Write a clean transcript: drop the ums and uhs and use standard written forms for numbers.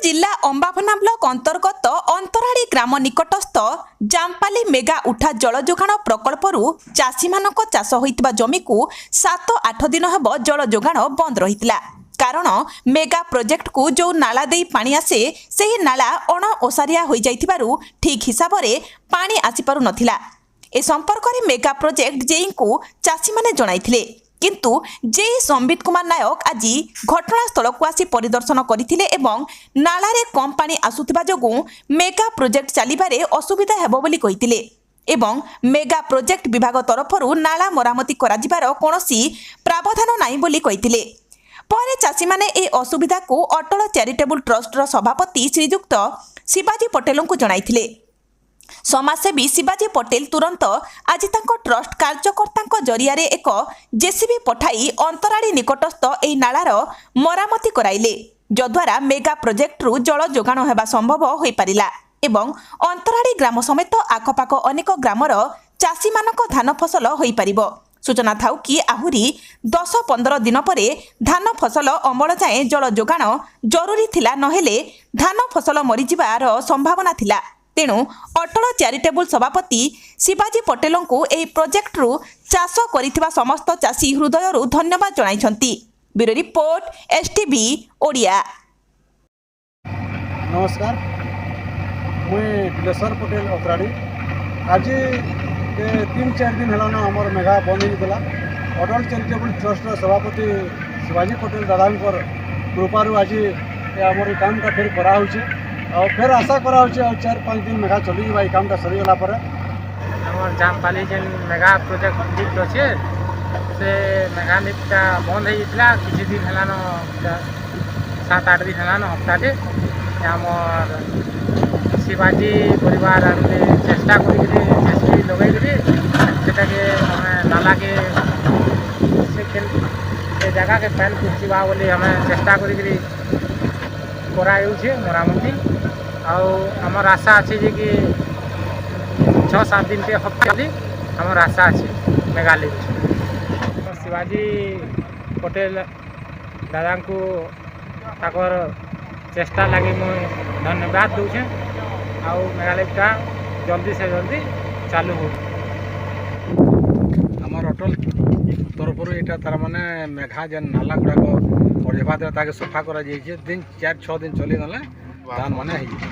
ଜିଲ୍ଲା ଅମ୍ବାଭୋନା ବ୍ଲକ ଅନ୍ତର୍ଗତ ଅନ୍ତରାଡ଼ି ଗ୍ରାମ ନିକଟସ୍ଥ ଜାମପାଲି ମେଗା ଉଠା ଜଳ ଯୋଗାଣ ପ୍ରକଳ୍ପରୁ ଚାଷୀମାନଙ୍କ ଚାଷ ହୋଇଥିବା ଜମିକୁ 7-8 ଦିନ ହେବ ଜଳ ଯୋଗାଣ ବନ୍ଦ ରହିଥିଲା। କାରଣ ମେଗା ପ୍ରୋଜେକ୍ଟକୁ ଯେଉଁ ନାଳା ଦେଇ ପାଣି ଆସେ, ସେହି ନାଳା ଅଣ ଓସାରିଆ ହୋଇଯାଇଥିବାରୁ ଠିକ୍ ହିସାବରେ ପାଣି ଆସିପାରୁନଥିଲା। ଏ ସମ୍ପର୍କରେ ମେଗା ପ୍ରୋଜେକ୍ଟ ଜେଇଙ୍କୁ ଚାଷୀମାନେ ଜଣାଇଥିଲେ। କିନ୍ତୁ ଜେଇ ସମ୍ବିତ କୁମାର ନାୟକ ଆଜି ଘଟଣାସ୍ଥଳକୁ ଆସି ପରିଦର୍ଶନ କରିଥିଲେ ଏବଂ ନାଳାରେ କମ୍ ପାଣି ଆସୁଥିବା ଯୋଗୁଁ ମେଗା ପ୍ରୋଜେକ୍ଟ ଚାଲିବାରେ ଅସୁବିଧା ହେବ ବୋଲି କହିଥିଲେ ଏବଂ ମେଗା ପ୍ରୋଜେକ୍ଟ ବିଭାଗ ତରଫରୁ ନାଳା ମରାମତି କରାଯିବାର କୌଣସି ପ୍ରାବଧାନ ନାହିଁ ବୋଲି କହିଥିଲେ। ପରେ ଚାଷୀମାନେ ଏହି ଅସୁବିଧାକୁ ଅଟଳ ଚାରିଟେବୁଲ ଟ୍ରଷ୍ଟର ସଭାପତି ଶ୍ରୀଯୁକ୍ତ ଶିବାଜୀ ପଟେଲଙ୍କୁ ଜଣାଇଥିଲେ। ସମାଜସେବୀ ଶିବାଜୀ ପଟେଲ ତୁରନ୍ତ ଆଜି ତାଙ୍କ ଟ୍ରଷ୍ଟ କାର୍ଯ୍ୟକର୍ତ୍ତାଙ୍କ ଜରିଆରେ ଏକ ଜେସିବି ପଠାଇ ଅନ୍ତରାଳି ନିକଟସ୍ଥ ଏହି ନାଳାର ମରାମତି କରାଇଲେ, ଯଦ୍ୱାରା ମେଗା ପ୍ରୋଜେକ୍ଟରୁ ଜଳ ଯୋଗାଣ ହେବା ସମ୍ଭବ ହୋଇପାରିଲା ଏବଂ ଅନ୍ତରାଳି ଗ୍ରାମ ସମେତ ଆଖପାଖ ଅନେକ ଗ୍ରାମର ଚାଷୀମାନଙ୍କ ଧାନ ଫସଲ ହୋଇପାରିବ। ସୂଚନା ଥାଉ କି, ଆହୁରି 10-15 ଦିନ ପରେ ଧାନ ଫସଲ ଅମଳ ଯାଏଁ ଜଳ ଯୋଗାଣ ଜରୁରୀ ଥିଲା, ନହେଲେ ଧାନ ଫସଲ ମରିଯିବାର ସମ୍ଭାବନା ଥିଲା। ତେଣୁ ଅଟଳ ଚାରିଟେବୁଲ ସଭାପତି ଶିବାଜୀ ପଟେଲଙ୍କୁ ଏହି ପ୍ରୋଜେକ୍ଟରୁ ଚାଷ କରିଥିବା ସମସ୍ତ ଚାଷୀ ହୃଦୟରୁ ଧନ୍ୟବାଦ ଜଣାଇଛନ୍ତି। Bureau report, STV Odia. ନମସ୍କାର, ମୁଇଁ ଦିଲେଶ୍ୱର ପଟେଲ, ଅତରାଡ଼ି। ଆଜି ଏ 3-4 ଦିନ ହେଲାନ ଆମର ମେଘା ବନ୍ଦ ହେଇଥିଲା। ଅଟଳ ଚାରିଟେବୁଲ ଟ୍ରଷ୍ଟର ସଭାପତି ଶିବାଜୀ ପଟେଲ ଦାଦାଙ୍କର କୃପାରୁ ଆଜି ଏ ଆମର ଏଇ କାମଟା ଫେର୍ କରାହେଉଛି। ଆଉ ଫେର୍ ଆଶା କରାହେଉଛି, ଆଉ 4-5 ଦିନ ମେଘା ଚଲିଯିବା ଏଇ କାମଟା ସରିଗଲା ପରେ। ଆମର ଜାମପାଲି ଯେନ୍ ମେଗା ପ୍ରୋଜେକ୍ଟ ଲିଫ୍ଟ ଅଛେ, ସେ ମେଗା ଲିଫ୍ଟଟା ବନ୍ଦ ହେଇଯାଇଥିଲା କିଛି ଦିନ ହେଲାନ, 7-8 ଦିନ ହେଲାନ, ହପ୍ତାଟେ। ଆମର ଶିବାଜୀ ପରିବାର ଆଡ଼େ ଚେଷ୍ଟା କରିକିରି, ଜେସିବି ଲଗେଇକିରି ସେଟାକେ ଆମେ ନାଲାକେ ସେ କେନ୍ ସେ ଜାଗାକେ ପାଏନ୍ ପହଞ୍ଚିବା ବୋଲି ଆମେ ଚେଷ୍ଟା କରିକିରି କରାଯାଉଛେ ମରାମତି। ଆଉ ଆମର ଆଶା ଅଛି ଯେ କି 6-7 ଦିନକେ ହପ୍ତାହ ଆମର ଆଶା ଅଛି ମେଗା ଲିଫ୍ଟ। ଶିବାଜୀ ପଟେଲ ଦାଦାଙ୍କୁ ତାଙ୍କର ଚେଷ୍ଟା ଲାଗି ମୁଇଁ ଧନ୍ୟବାଦ ଦଉଛେଁ। ଆଉ ମେଗା ଲିଫ୍ଟଟା ଜଲ୍ଦି ସେ ଜଲ୍ଦି ଚାଲୁ ହଉ। ଆମର ଅଟଲ ତରଫରୁ ଏଇଟା ତାର ମାନେ ମେଘା ଯେନ୍ ନାଲା ଗୁଡ଼ାକ ଅଢ଼େଇବା ଦ୍ୱାରା ତାକେ ସଫା କରାଯାଇଛେ। ଦିନ 4-6 ଦିନ ଚଲିଗଲେ ଧାନ ମାନେ ହେଇଯିବ।